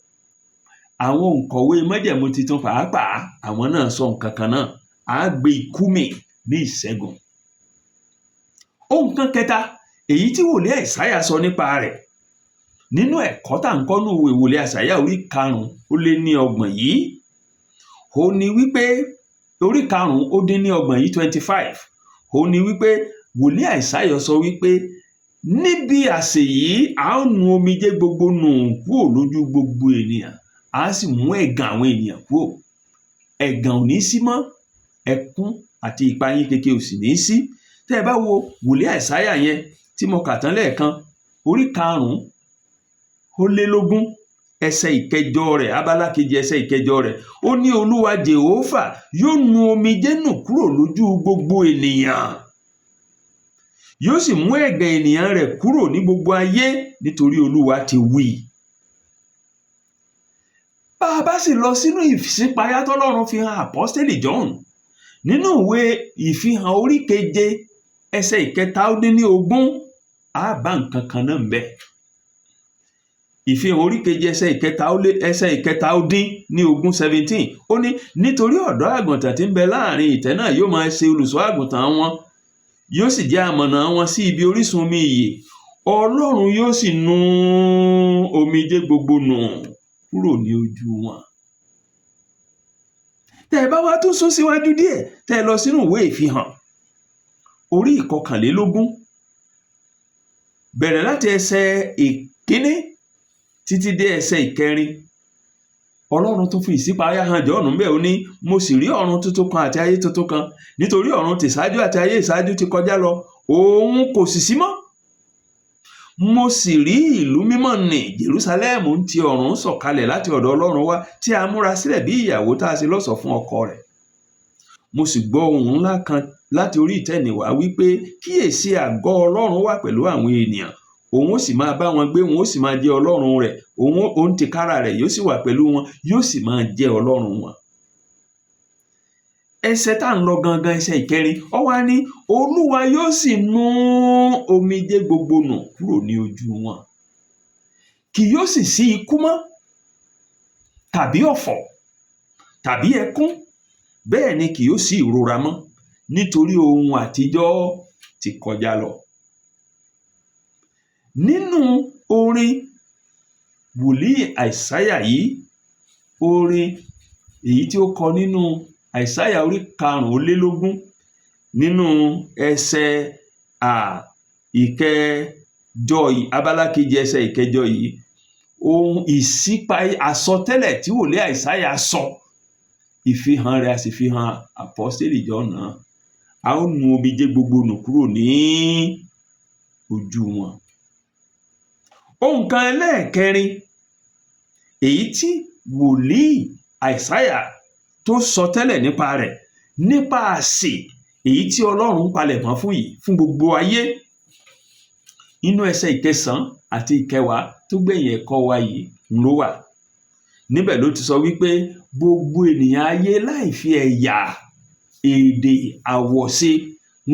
àwọn òǹkọ̀wé májẹ̀mú titun pàápàá àwọn náà sọ nǹkan kan náà, a gbé ikú mì ní ìṣẹ́gun. Ohun kan kẹta èyí tí wòlíì Àìsáyà sọ nípa rẹ̀ nínú ẹ̀kọ́ tá à ń kọ́ nínú ìwé wòlíì Àìsáyà orí karùn-ún ó lé ní ọgbọ̀n yìí, ó ní wípé orí karùn-ún ó dín ní ọgbọ̀n yìí, 25, ó ní wípé wòlíì Àìsáyà sọ wípé níbi àsè yìí a ó nu omijé gbogbo nù kúrò lójú gbogbo ènìyàn, a sì mú ẹ̀gàn àwọn ènìyàn kúrò. Ẹ̀gàn ò ní sí mọ́, ẹkún àti ìpayín keke ò sì ní sí. Tẹ́ ẹ bá wo wòlíì Àìsáyà yẹn tí mo kà tán lẹ́ẹ̀kan, orí karùn-ún ó lé lógún ẹsẹ̀ ìkẹjọ rẹ̀, abala kejì ẹsẹ̀ ìkẹjọ rẹ̀, ó ní Olúwa Jèhófà yóò nu omijé nù kúrò lójú gbogbo ènìyàn, yóò sì mú ẹ̀gàn ènìyàn rẹ̀ kúrò ní gbogbo ayé, nítorí Olúwa ti wí. Bá a bá sì lọ sínú ìṣípayá tọ́lọ́run fi hàn Àpọ́stélì John nínú ìwé Ìfihàn orí 7 ẹsẹ̀ 23, á bá nǹkan kan náà ńbẹ̀. Ìfihàn orí 7 ẹsẹ̀ ìkẹta ó lé ẹsẹ̀ 17, 17, ó ní, "Nítorí ọ̀dọ́ àgùntàn tí ń bẹ láàrin ìtẹ́ náà yóò máa ṣe olùṣọ́ àgùntàn wọn, yóò sì jẹ́ amọ̀nà wọn sí ibi orísun omi ìyè. Ọlọ́run yóò sì nu omijé gbogbo nù kúrò ní ojú wọn." Tẹ́ ẹ bá wá tún sún síwájú díẹ̀, tẹ́ ẹ lọ sínú ìwé Ìfihàn orí 21, bẹ̀rẹ̀ láti ẹsẹ̀ 1 títí dé ẹsẹ̀ 4, Ọlọ́run tún fi ìṣípayá hàn Jọ́ọ̀nù ńbẹ̀. Ó ní, "Mo sì rí ọ̀run tuntun kan àti ayé tuntun kan, nítorí ọ̀run tìṣáájú àti ayé ìṣáájú ti kọjá lọ, òun kò sì sí mọ́. Mo sì rí ìlú mímọ́ nì, Jerúsálẹ́mù, ń ti ọ̀run sọ̀kalẹ̀ láti ọ̀dọ̀ Ọlọ́run wá, tí a múra sílẹ̀ bí ìyàwó tá a ṣe lọ́ṣọ̀ọ́ fún ọkọ rẹ̀. Mo sì gbọ́ ohùn ńlá kan láti orí ìtẹ́ nì wá wípé, 'Kíyèsí, àgọ́ Ọlọ́run wà pẹ̀lú àwọn ènìyàn, òun ó sì máa bá wọn gbé, òun ó sì máa jẹ́ Ọlọ́run rẹ̀, òun tìkára rẹ̀ yóò sì wà pẹ̀lú wọn, yóò sì máa jẹ́ Ọlọ́run wọn.'" Ẹsẹ̀ tá à ń lọ gangan, ẹsẹ̀ 4, ó wá ní, "Olúwa yóò sì nu omijé gbogbo nù kúrò ní ojú wọn. Kì yóò sì sí ikú mọ́, tàbí ọ̀fọ̀, tàbí ẹkún, bẹ́ẹ̀ ni kì yóò sí ìrora mọ́, nítorí ohun àtijọ́ ti kọjá lọ." Nínú orin wòlíì Àìsáyà yìí, orin èyí tí ó kọ nínú Àìsáyà orí 35, nínú ẹsẹ̀ 8 yìí, abala kejì ẹsẹ̀ 8 yìí, ohun ìṣípayá àsọtẹ́lẹ̀ tí wòlíì Àìsáyà sọ, ìfihàn rẹ̀, a sì fi hàn Àpọ́stélì John náà. A ó nu omijé gbogbo nù kúrò ní ojú wọn. Ohun kan ẹlẹ́ẹ̀kẹrin èyí tí wòlíì Àìsáyà tó sọ tẹ́lẹ̀ nípa rẹ̀, nípa àsè èyí tí Ọlọ́run palẹ̀mọ́ fún yìí fún gbogbo ayé, nínú ẹsẹ̀ 9 àti 10 tó gbẹ̀yìn ẹ̀kọ́ wa yìí ló wà. Níbẹ̀ ló ti sọ wípé gbogbo ènìyàn ayé, láì fi ẹ̀yà, èdè, àwọ̀ ṣe,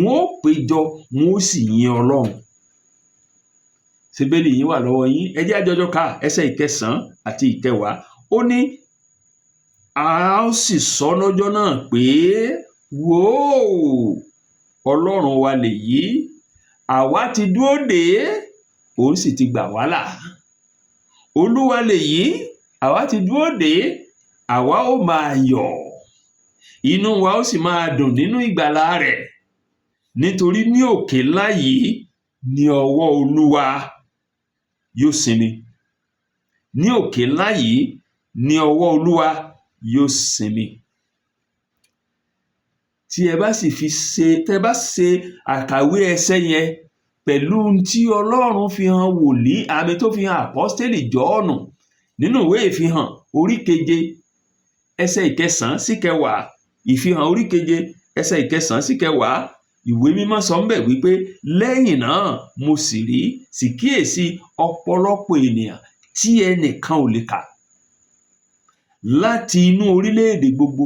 wọn ó péjọ, wọn ó sì yin Ọlọ́run. Ṣé Bíbélì yín wà lọ́wọ́ yín? Ẹ jẹ́ á jọjọ kà ẹsẹ̀ 9 àti 10. Ó ní, "A ó sì sọ lọ́jọ́ náà pé, 'Wò ó, Ọlọ́run wa lèyí, àwa ti dúró dè é, òun sì ti gbà wá là. Olúwa lèyí, àwa ti dúró dè é, àwa ó máa yọ̀, inú wa ó sì máa dùn nínú ìgbàlà rẹ̀, nítorí ní òkè ńlá yìí ní ọwọ́ Olúwa yóò sinmi, ní òkè ńlá yìí ní ọwọ́ Olúwa yóò sinmi.'" Tí ẹ bá sì fi ṣe, tẹ́ bá ṣe àkàwé ẹsẹ̀ yẹn pẹ̀lú ohun tí Ọlọ́run fi hàn wòlíì, àmì tó fi hàn Àpọ́stélì Jọ́ọ̀nù nínú ìwé Ìfihàn orí 7 ẹsẹ̀ 9 sí 10, Ìfihàn orí 7 ẹsẹ̀ 9 sí 10, Ìwé Mímọ́ sọ ńbẹ̀ wípé, "Lẹ́yìn náà mo sì rí, sì kíyèsí, ọ̀pọ̀lọpọ̀ ènìyàn tí ẹnìkan ò lè kà, láti inú orílẹ̀-èdè gbogbo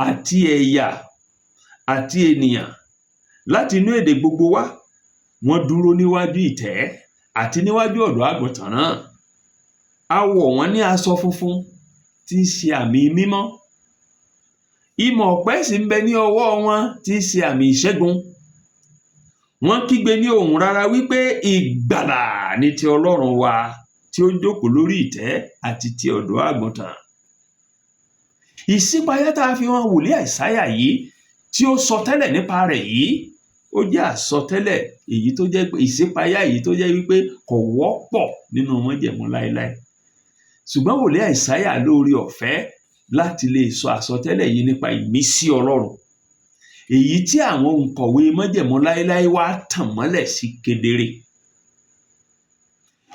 àti ẹ̀yà àti ènìyàn, láti inú èdè gbogbo wá. Wọ́n dúró níwájú ìtẹ́ àti níwájú ọ̀dọ́ àgùntàn náà. A wọ̀ wọ́n ní aṣọ funfun, tí í ṣe àmì mímọ́. Ìmọ̀ ọ̀pẹ sì ń bẹ ní ọwọ́ wọn, tí í ṣe àmì ìṣẹ́gun. Wọ́n kígbe ní ohùn rara wípé, 'Ìgbàlà ní ti Ọlọ́run wa tí ó jókòó lórí ìtẹ́ àti ti ọ̀dọ́ àgùntàn.'" Ìṣípayá tá a fi hàn wòlíì Àìsáyà yìí, tí ó sọ tẹ́lẹ̀ nípa rẹ̀ yìí, ó jẹ́ àsọtẹ́lẹ̀ èyí tó jẹ́ pé ìṣípayá èyí tó jẹ́ wípé kò wọ́pọ̀ nínú májẹ̀mú láéláé, ṣùgbọ́n wòlíì Àìsáyà lóore ọ̀fẹ́ láti lè sọ àsọtẹ́lẹ̀ yìí nípa ìmísí Ọlọ́run, èyí tí àwọn òǹkọ̀wé májẹ̀mú láéláé wá tàn mọ́lẹ̀ sí kedere.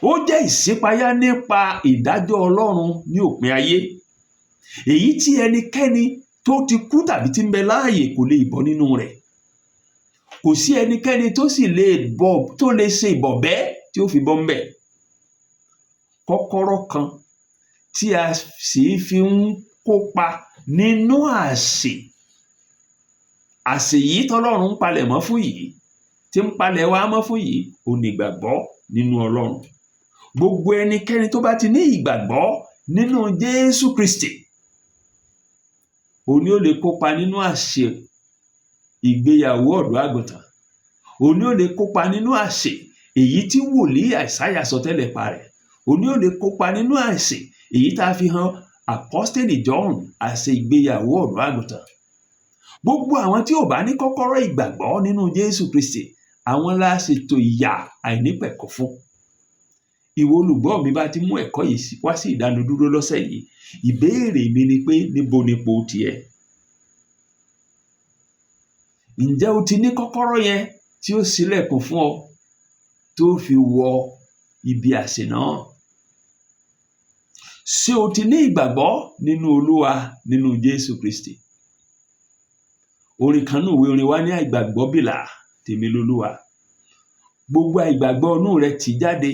Ó jẹ́ ìṣípayá nípa ìdájọ́ Ọlọ́run ní òpin ayé, èyí tí ẹnikẹ́ni tó ti kú tàbí tí ń bẹ láàyè kò lè bọ́ nínú rẹ̀. Kò sí ẹnikẹ́ni tó sì lè bọ́, tó lè ṣe ìbọ̀bẹ́ tí ó fi bọ́ ńbẹ̀. Kọ́kọ́rọ́ kan tí a sì fi ń kópa nínú àsè. Àsè yìí tọ́lọ́run ń palẹ̀mọ́ fún yìí, tí ń palẹ̀ wa mọ́ fún yìí, òun ni ìgbàgbọ́ nínú Ọlọ́run. Gbogbo ẹnikẹ́ni tó bá ti ní ìgbàgbọ́ nínú Jésù Kristi, òun ni ó lè kópa nínú àsè ìgbéyàwó ọ̀dọ́ àgùntàn. Òun ni ó lè kópa nínú àsè èyí tí wòlíì Àìsáyà sọ tẹ́lẹ̀ pa rẹ̀. Òun ni ó lè kópa nínú àsè èyí tá a fi hàn Àpọ́stélì John, àsè ìgbéyàwó ọ̀dọ́ àgùntàn. Gbogbo àwọn tí ò bá ní kọ́kọ́rọ́ ìgbàgbọ́ nínú Jésù Kristi, àwọn la ṣètò ìyà àìnípẹ̀kun fún. Ìwọ olùgbọ́ mi, bá ti mú ẹ̀kọ́ yìí wá sí ìdánudúró lọ́sẹ̀ yìí, ìbéèrè mi ni pé, níbo nípò tiẹ̀? Ǹjẹ́ o ti ní kọ́kọ́rọ́ yẹn tí ó ṣílẹ̀kùn fún ọ tó fi wọ ibi àsè náà? Ṣé o ti ní ìgbàgbọ́ nínú Olúwa, nínú Jésù Kristi? Orin kan nínú ìwé orin wa ní, "Àìgbàgbọ́ bìlà, tèmi lolúwa." Gbogbo àìgbàgbọ́ inú rẹ tì jáde,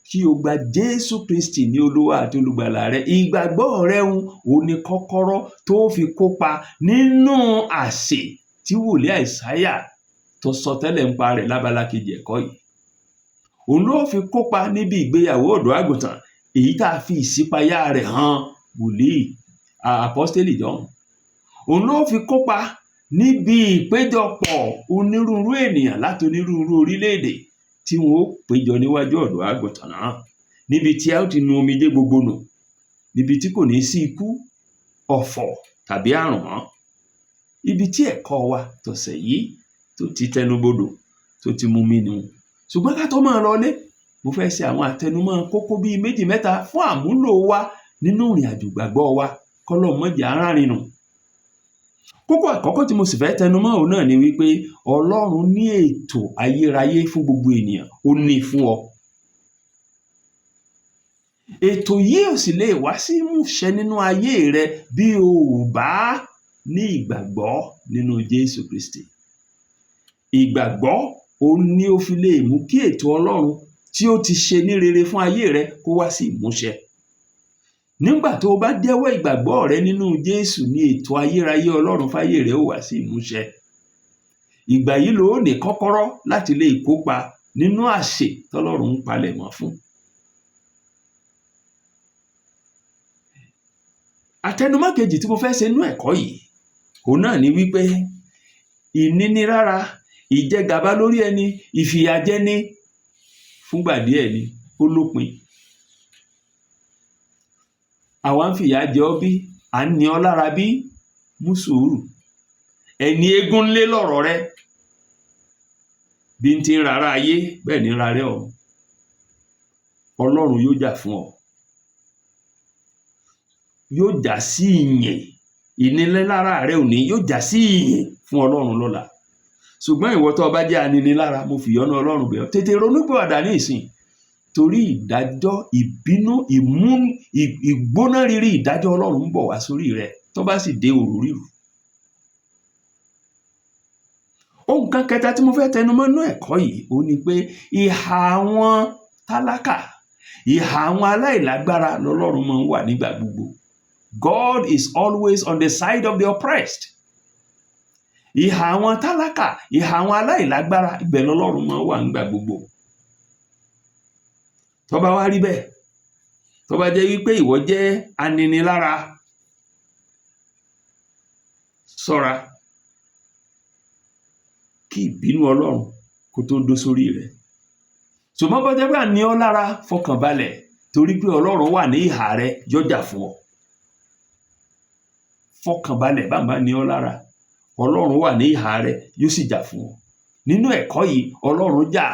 kí o gba Jésù Kristi ní Olúwa àti Olùgbàlà rẹ. Ìgbàgbọ́ rẹ ń òun ní kọ́kọ́rọ́ tó fi kópa nínú àsè tí wòlíì Àìsáyà tó sọ tẹ́lẹ̀ ń pa rẹ̀ lábala kejì ẹ̀kọ́ yìí. Òun ló fi kópa níbi ìgbéyàwó ọ̀dọ́ àgùntàn èyí tá a fi ìṣípayá rẹ̀ hàn wòlíì Àpọ́stélì John. Òun ló fi kópa níbi ìpéjọpọ̀ onírúurú ènìyàn láti onírúurú orílẹ̀-èdè tí wọn ó péjọ níwájú ọ̀dọ́ àgùntàn náà, níbi tí a ó ti nu omijé gbogbo nù, níbi tí kò ní sí ikú, ọ̀fọ̀ tàbí àrùn mọ́. Ibi tí ẹ̀kọ́ wa tọ̀sẹ̀ yìí tó ti tẹnubodò, tó ti mú mi nù. Ṣùgbọ́n ká tó máa lọlé, mo fẹ́ ṣe àwọn àtẹnumọ́ kókó bíi méjì mẹ́ta fún àmúlò wa nínú ìrìn àjò ìgbàgbọ́ wa, kọ́lọ́run má jẹ́ á rárìn nù. Kókó àkọ́kọ́ tí mo sì fẹ́ tẹnumọ́ òun náà ni wípé Ọlọ́run ní ètò ayérayé fún gbogbo ènìyàn, ó ní fún ọ. Ètò yìí ò sì lè wá sí ìmúṣẹ nínú ayé rẹ bí o ò bá ní ìgbàgbọ́ nínú Jésù Kristi. Ìgbàgbọ́ òun ni ó fi lè mú kí ètò Ọlọ́run tí ó ti ṣe ní rere fún ayé rẹ kó wá sí ìmúṣẹ. Nígbà tó o bá jẹ́wọ́ ìgbàgbọ́ rẹ nínú Jésù ní ètò ayérayé Ọlọ́run fáyé rẹ ó wá sí ìmúṣẹ. Ìgbà yìí ló ní kọ́kọ́rọ́ láti lè kópa nínú àsè tọ́lọ́run ń palẹ̀mọ́ fún. Àtẹnumọ́ kejì tí mo fẹ́ ṣe nínú ẹ̀kọ́ yìí, òun náà ni wípé ìnínilára, ìjẹgàba lórí ẹni, ìfìyàjẹni fúngbà díẹ̀ ni, ó lópin. Àwa ń fìyà jẹ ọ́ bí, à ń ní ọ lára bí, mú sùúrù. Ẹni eégún ń lé lọ̀rọ̀ rẹ. Bí n ti ń rara ayé, bẹ́ẹ̀ ni ń rarẹ́ ọ̀run. Ọlọ́run yóò jà fún ọ. Yóò já sí ìyìn. Ìnínilára rẹ òní yóò já sí ìyìn fún Ọlọ́run lọ́la. Ṣùgbọ́n ìwọ tó o bá jẹ́ aninilára, mo fìyọ́nú Ọlọ́run bẹ̀ ọ́. Tètè ronúpìwàdà ní ìsìn, torí ìdájọ́ ìbínú ìmú ìgbóná rírí ìdájọ́ Ọlọ́run ń bọ̀ wá sórí rẹ, tó bá sì dé òrò ríru. Ohun kan kẹta tí mo fẹ́ tẹnumọ́ nínú ẹ̀kọ́ yìí, òun ni pé ìhà àwọn tálákà, ìhà àwọn aláìlágbára lọ́lọ́run máa ń wà nígbà gbogbo. God is always on the side of the oppressed. Ìhà àwọn tálákà, ìhà àwọn aláìlágbára, ibẹ̀ lọ́lọ́run máa ń wà nígbà gbogbo. Tó bá wá rí bẹ́ẹ̀, tó bá jẹ́ wípé ìwọ jẹ́ aninilára, ṣọ́ra kí ìbínú Ọlọ́run kó tó dó sórí rẹ. Ṣùgbọ́n bó jẹ́ pé à ní ọ́ lára, fọkàn balẹ̀, torí pé Ọlọ́run wà ní ìhà rẹ, yóò jà fún ọ. Fọkàn balẹ̀, bàbá ní ọ́ lára, Ọlọ́run wà ní ìhà rẹ, yóò sì jà fún ọ. Nínú ẹ̀kọ́ yìí, Ọlọ́run jà.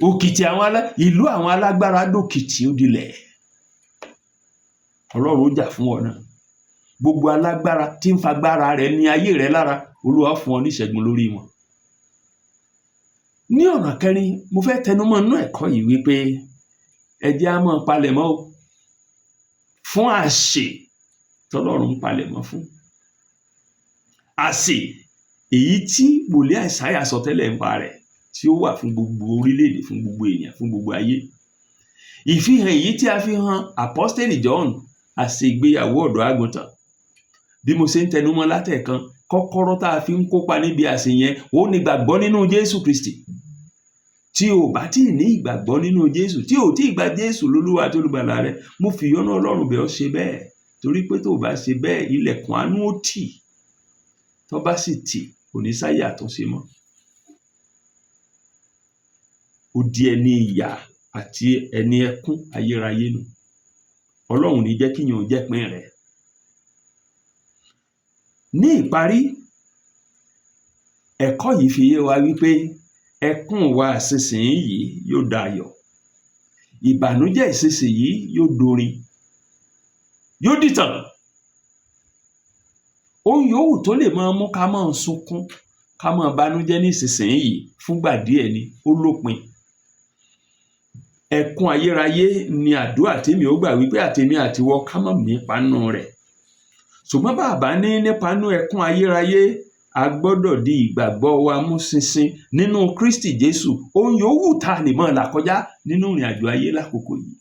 Òkìtì àwọn alá ìlú àwọn alágbára dòkìtì ó dilẹ̀. Ọlọ́run ó jà fún ọ náà. Gbogbo alágbára tí ń fagbára rẹ̀ ní ayé rẹ lára, Olúwa fún ọ ní ìṣẹ́gun lórí wọn. Ní ọ̀nà kẹrin, mo fẹ́ tẹnumọ́ nínú ẹ̀kọ́ yìí wípé ẹ jẹ́ á máa palẹ̀mọ́ o fún àsè tọ́lọ́run ń palẹ̀mọ́ fún. Àsè èyí tí wòlíì Àìsáyà sọ tẹ́lẹ̀ nípa rẹ̀, tí ó wà fún gbogbo orílẹ̀-èdè, fún gbogbo èèyàn, fún gbogbo ayé. Ìfihàn èyí tí a fi hàn Àpọ́stélì John, àsè ìgbéyàwó ọ̀dọ́ àgùntàn. Bí mo ṣe ń tẹnumọ́ látẹ̀kan, kọ́kọ́rọ́ tá a fi ń kópa níbi àsè yẹn, ó ní ìgbàgbọ́ nínú Jésù Kristi. Tí o bá tí ì ní ìgbàgbọ́ nínú Jésù, tí o tí ì gba Jésù lólúwa àti olùgbàlà rẹ, mo fi ìyọ́nú Ọlọ́run bẹ̀ ọ́, ṣe bẹ́ẹ̀, torí pé tó o bá ṣe bẹ́ẹ̀, ilẹ̀kùn àánú ó tì. Tó bá sì tì, kò ní sáyè àtúnṣe mọ́. Ó di ẹni ìyà àti ẹni ẹkún ayérayé nù. Ọlọ́run ní jẹ́ kíyàn ó jẹ́pín rẹ̀. Ní ìparí, ẹ̀kọ́ yìí fi yé wa wípé ẹkún wa ìsinsìnyí yìí yóò dayọ̀, ìbànújẹ́ ìsinsìnyí yóò dorin, yóò dìtàn. Ohun yòówù tó lè máa mú ká máa sunkún, ká máa banújẹ́ ní ìsinsìnyí yìí, fúngbà díẹ̀ ni, ó lópin. Ẹkún ayérayé ni àdúrà tèmi ó gbà wípé àtèmi àtiwọ ká má nípa nínú rẹ̀. Ṣùgbọ́n bá a bá ní nípa nínú ẹkún ayérayé, a gbọ́dọ̀ di ìgbàgbọ́ wa mú ṣinṣin nínú Kristi Jésù. Ohun yòówù tá a lè máa là kọjá nínú ìrìn àjò ayé lákòókò yìí.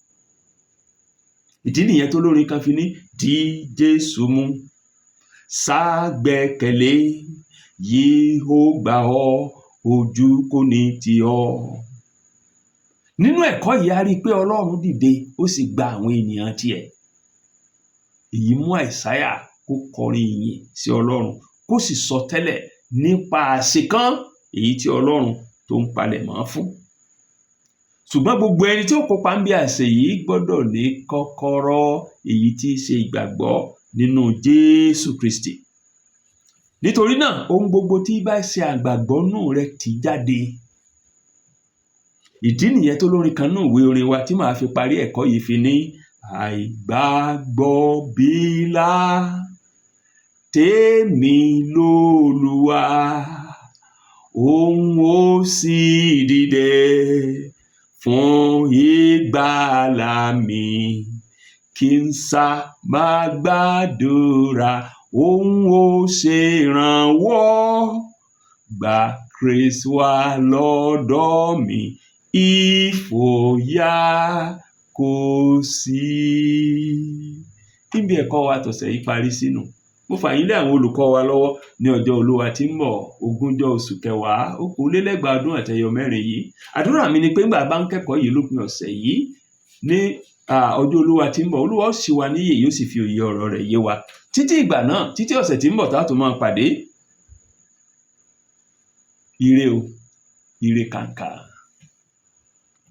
Ìdí nìyẹn tó lórin kan fi ní di Jésù mú, sá gbẹ́kẹ̀lé, yìí ó gbà ọ́, ojú kò ní tì ọ́. Nínú ẹ̀kọ́ yìí, a rí i pé Ọlọ́run dìde, ó sì gba àwọn ènìyàn tiẹ̀. Èyí mú Àìsáyà kó kọrin ìyìn sí Ọlọ́run, kó sì sọ tẹ́lẹ̀ nípa àṣekán èyí tí Ọlọ́run tó ń palẹ̀mọ́ fún. Ṣùgbọ́n gbogbo ẹni tí ó kópa ń bí àsè yìí gbọ́dọ̀ ní kọ́kọ́rọ́, èyí tí í ṣe ìgbàgbọ́ nínú Jésù Kristi. Nítorí náà, ohun gbogbo tí bá ṣe àgbàgbọ́ nù rẹ, tì jáde. Ìdí nìyẹn tó lórin kan nù ìwé orin wa tí màá fi parí ẹ̀kọ́ yìí fi ní àìgbàgbọ́ bílà tèmi lÓlúwa, òun ó sì dìde fún ìgbàlà mi, kí n sá máa gbàdúrà, òun ó ṣèrànwọ́, gba Kristi wá lọ́dọ̀ mi, ìfòyà kò sí. Níbi ẹ̀kọ́ wa tọ̀sẹ̀ yìí parí sínú, mo fà yín lé àwọn olùkọ́ wa lọ́wọ́ ní ọjọ́ Olúwa tí ń bọ̀, 20 oṣù kẹwàá 2024 yìí. Àdúrà mi ni pé ńgbà bá ń kẹ́kọ̀ọ́ yìí lópin ọ̀sẹ̀ yìí, ní ọjọ́ Olúwa tí ń bọ̀, Olúwa ó ṣí wa níyè, yóò sì fi òye ọ̀rọ̀ rẹ̀ yé wa. Títí ìgbà náà, títí ọ̀sẹ̀ tí ń bọ̀ tá a tún máa pàdé. Ire o, ire kàǹkà.